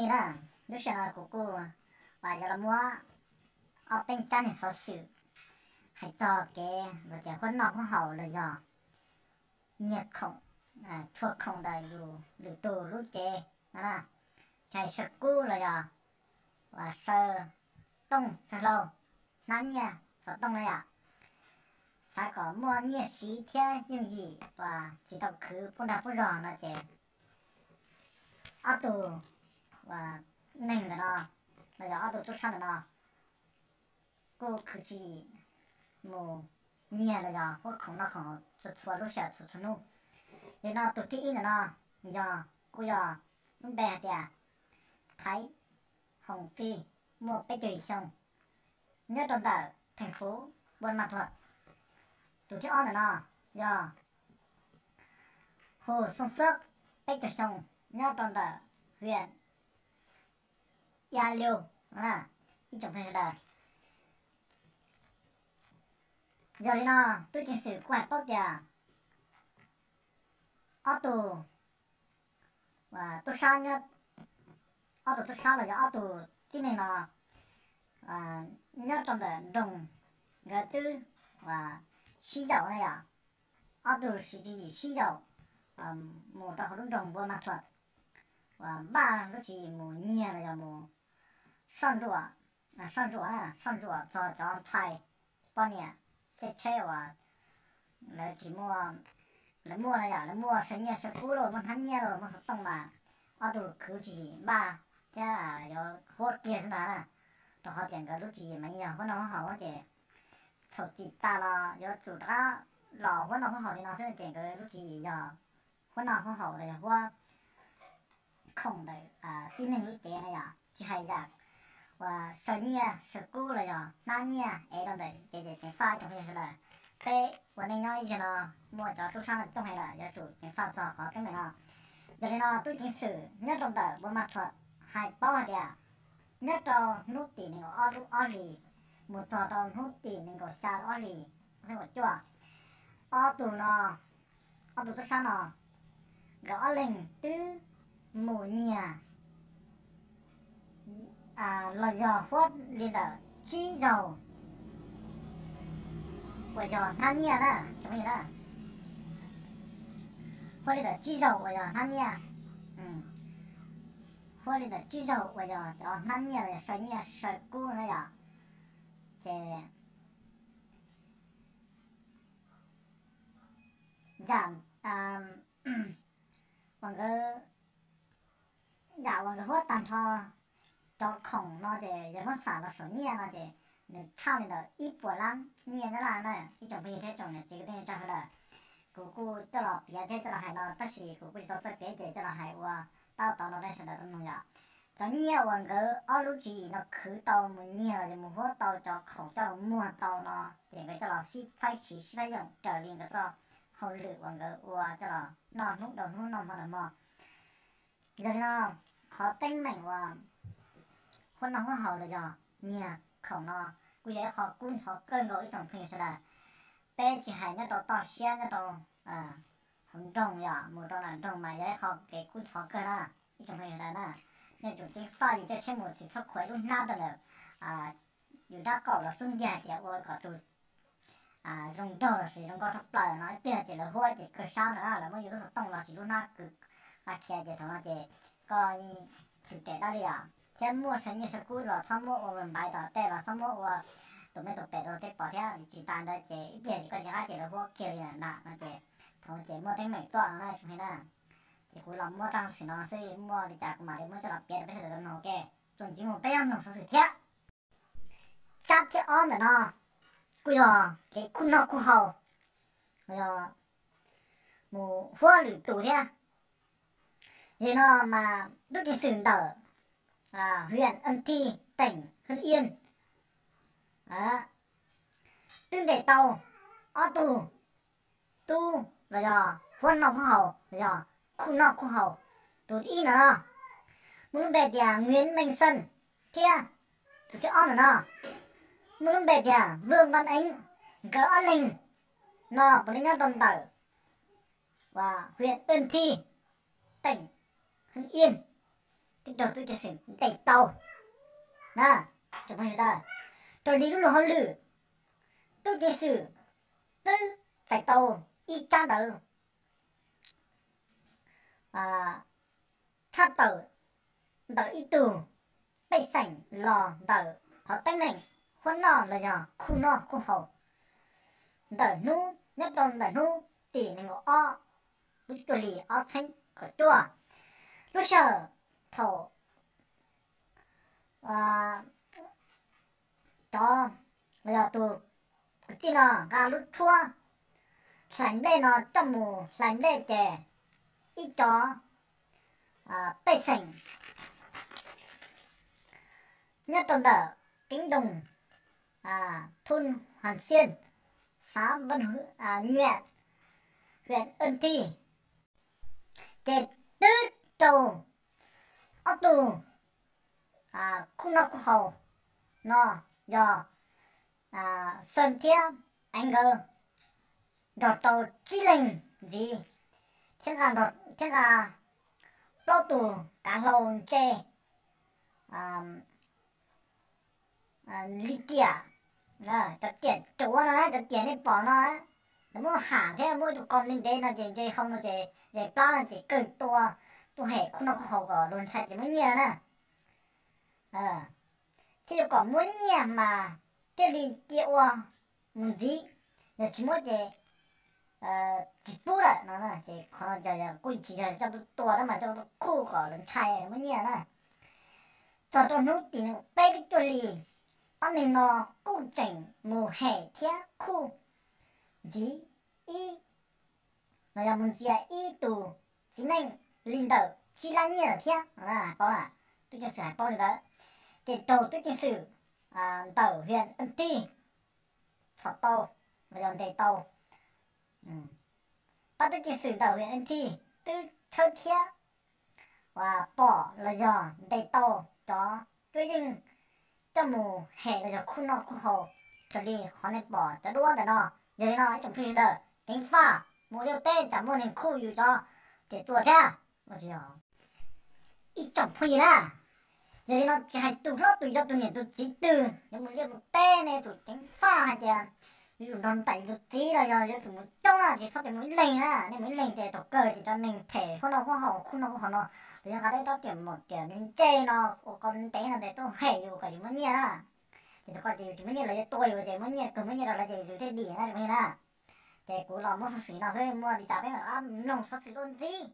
Li na, lub sij hawm no kuv kuj yuav los muab ob peb tsab niag xov xwm hais txog kev tias huab noj huab haus los yog nyiag khoom, tshuaj khoom ntawm yus lwm tus lub cev no na, tsis hais saw kub los yog saw tooj saw hlau, hnab nyiaj xov tooj na yom. Xav kom muaj nyiaj siv thiab yooj yim uas tsis tau khwv pub nrag pub zog no ces ob tug neeg ntawm no los yog ob tug tub sab ntawm no kuj khwv tswv yim mus nyiag los yog huab khoom noj khoom haus txhua txhua lub sij hawm txhua txhua hnub. Yog li no tus thib ib ntawm no yog, kuj yog lub npe hais tias Thaiv Hoos Fij, muaj peb caug yim xyoo, nyob rau ntawm theej fuv Npua Maj Thuam. Tus thib ob ntawm no yog Hu Xoo Fwb, peb caug xyoo, nyob rau ntawm hwm Ia Liu, ib tsoom phooj ywg sawv daws. Yog li no, tub ceev xwm kuj hais paub tias ob tug tub sab, ob tug tub sab los yog ob tug tib neeg no nyob rau ntawm nroog, nkawd twb sib yaum na yom. Ob tug siv tswv yim sib yaum mus rau hauv lub nroog Npua Maj Thuam uas npaj lub tswv yim mus nyiag los yog mus soj ntsuam, soj ntsuam, soj ntsuam txog cov ntxhais poj niam caij tsheb uas lawv tsis muaj, lawv muaj na yom, lawv muaj saw nyiaj saw kub los muaj hnab nyiaj los muaj xov tooj mas ob tug khwv tswv yim npaj thiab yuav huab kiag xwb ntag na. Rau qhov tias nkawd lub tswv yim mas yog huab noj huab haus ces txhaum cim tas los yuav tsum rov qab los huab noj huab haus li no xwb ces nkawd lub tswv yim yog huab noj huab haus los yog huab khoom ntawm tib neeg lub cev na yom, tsis hais yam uas saw nyiaj saw kub los yog hnab nyiaj ev rau ntawm cev ces ceev faj tsoom phooj ywg sawv daws. Peb ua neej nyob ib zaug no muaj cov tub sab no coob heev lawm yuav tsum ceev faj txog qhov teeb meem no. Yog li no tub ceev xwm nyob rau ntawm Npua Maj Thuam hais paub hais tias nyob rau hnub tim nees nkaum ob lub ob hlis mus txog rau hnub tim nees nkaum xya lub ob hlis, ob tug no, ob tug tub sab no, nkawd ob leeg twb mus nyiag los yog huab li ntawm tsib zaug uas yog hnab nyiaj na, tsoom phooj ywg na. Huab li ntawm tsib zaug uas yog hnab nyiaj, huab li ntawm tsib zaug uas yog cov hnab nyiaj los yog saw nyiaj saw kub na yom. Ces yam uas nkawd, yam uas nkawd huab tag nrho cov khoom no ces yog muab xam los saum nyiaj no ces nws tshaj li ntawm ib puas lab nyiaj nyab laj na ib tsoom phooj ywg thiab tsoom niam txiv kwv tij neej tsa sawv daws. Kuv kuj coj los piav thiab coj los hais no tab sis kuv kuj tsis tau txawj piav ces coj los hais ua tab tau no rau sawv daws tau mloog yom. Cov nyiaj uas nkawd ob lub tswv yim no khwv tau mus nyiag los yog mus huab tau cov khoom coj los muag tau no ces nkawd coj los sib faib siv sib faib yoom raws li nkawd txoj hauj lwm uas nkawd ua coj los noj hnub dhau hnub noj hmo dhau hmo. Yog li no, qhov teeb meem uas huab noj huab haus los yog nyiag khoom no kuj yog ib qho kub ntxhov kawg nkaus ib tsoom phooj ywg sawv daws. Peb tsis hais nyob rau toj siab nyob rau hauv nroog yom mus rau nram nroog mas yog ib qho kev kub ntxhov kawg na ib tsoom phooj ywg sawv daws na. Nej tsum ceev faj yus caij tsheb mus tsis txhob khuam ib lub hnab rau ntawm yus dab qaum los xub ntiag hais tias ua kom tus zoo nraug los sis zoo nkauj tshaj plaws no ib pliag ces lawv huab ces kawg sab ntawd na lawv muab yus lub xov tooj los sis lub hnab kws a khiav ces thaum no ces koj tsis tes dab li os. Thiab muaj saw nyiaj saw kub los txhob muab ua npaiv tom tej los txhob muab ua tus me tus pem rau tej pom thiab tsis tas ntawd ces ib pliag ces koj nce qab ces lawv huab kiag li ntawm nram no ces thaum ces muaj teeb meem tuaj no na tsoom phooj ywg na. Ces kuv los muab txoj xov xwm no xwb, muaj li cas kuv mam li muab coj los piav rau peb sawv daws tau mloog ua ke. Txuas ntxiv mus peb yuav mloog xov xwm thiab. Tsab thib ob ntawm no kuj yog kev kub noj kub haus, yog mus huab lwm tus thiab. Yog li no mas tub ceev xwm ntawm hwm Ej Thij teem Hwj Iaj twb ntes tau ob tug tub los yog huab noj huab haus los yog kub noj kub haus. Tus thib ib ntawm no muaj lub npe tias Nguyễn Minh Sơn thiab tus thib ob ntawm no muaj lub npe tias Vương Văn Ánh. Nkawd ob leeg no puav leej nyob rau ntawm hwm Ej Thij teem Hwj Iaj. twb raug tub ceev xwm ntes tau na. Raws li lub luag hauj lwm, tub ceev xwm twb ntes tau ib tsab ntawv tshaj tawm ntawm ib tug pej xeem los ntawm qhov teeb meem huab noj los yog khuj noj khuj haus ntawm hnub, nyob rau ntawm hnub tim nees nkaum ob lub cuaj hli ob txhiab kaum cuaj, lub sij hawm thaum cov, los yog tus kwv tij no nqa lub tshuab hlais nplej no coj mus hlais nplej ces ib cov pej xeem nyob rau ntawm cánh đồng thôn Hoàng Xuyên, xã Văn Nhuận, huyện Ân Thi, ces twb raug ob tug khuj noj khuj haus no yog Sơn thiab Ánh nkawd nrog rau tsib leeg ntxiv thiab nqa plaub tus kav hlau ntse li riam, cov riam tsuav no na, cov riam nej pom no, lawv muab ham thiab muab ib tug ko ntev ntev no ces ntse hau no ces ze plab no ces kawg tua, tuaj hem khuj noj khuj haus kom luag ntshai ces muab nyiaj na. Thiab yuav kom muab nyiaj mas thiaj li cia ua mus ntxiv, yog tsis muab ces tsis pub lawm no. Ces qhov no kuj tsis yog coj tuaj tua tab mas coj tuaj khuj kom lawv ntshai muab nyiaj na. Txog rau hnub tim nees nkaum peb lub cuaj hli, ob neeg no kuj tseem mus hem thiab khuj ntxiv ib, los yog mus ntxias ib tus txiv neej li ntawm tsib lab nyiaj lawm thiab. Hais paub, tub ceev xwm hais paub li ntawd, ces raug tub ceev xwm ntawm huyện Ân Thi txhom tau los yog ntes tau. Pab tub ceev xwm ntawm huyện Ân Thi twb tshawb thiab pom los yog ntes tau cov cuab yeej coj mus hem los yog khuj noj khuj haus raws li qhov nej pom cov duab ntawm no. Yog li no ib tsoom phooj ywg sawv daws ceev faj mus liaj teb tsam muaj neeg khuj yus cov riam txuas thiab. Ib tsoom phooj ywg na, yog li no tsis hais tus hlob tus yau tus niam tus txiv twg yuav mus liaj mus teb nej yuav tsum ceev faj hais tias yuav tsum nrog nraim yus tus txiv los yog yuav tsum mus coob na, tsis txhob tias mus ib leeg na. Nej mus ib leeg ces thaum kawg ces cov neeg phem huab noj huab haus khuj noj khuj haus no lawv yuav nqa tau rab riam maum riam ntse no ua ko ntev no ntes tuaj hem yus kom yus muab nyiaj na. Ces thaum ko ces yus tsis muab nyiaj lawv yuav tua yus ces muab nyiaj kawg muab nyiaj rau lawv ces yus thiaj dim na tsoom phooj ywg na. Ces kuv los muab xov xwm no xwb, muaj li cas peb mam rov qab mloog xov xwm dua ntxiv.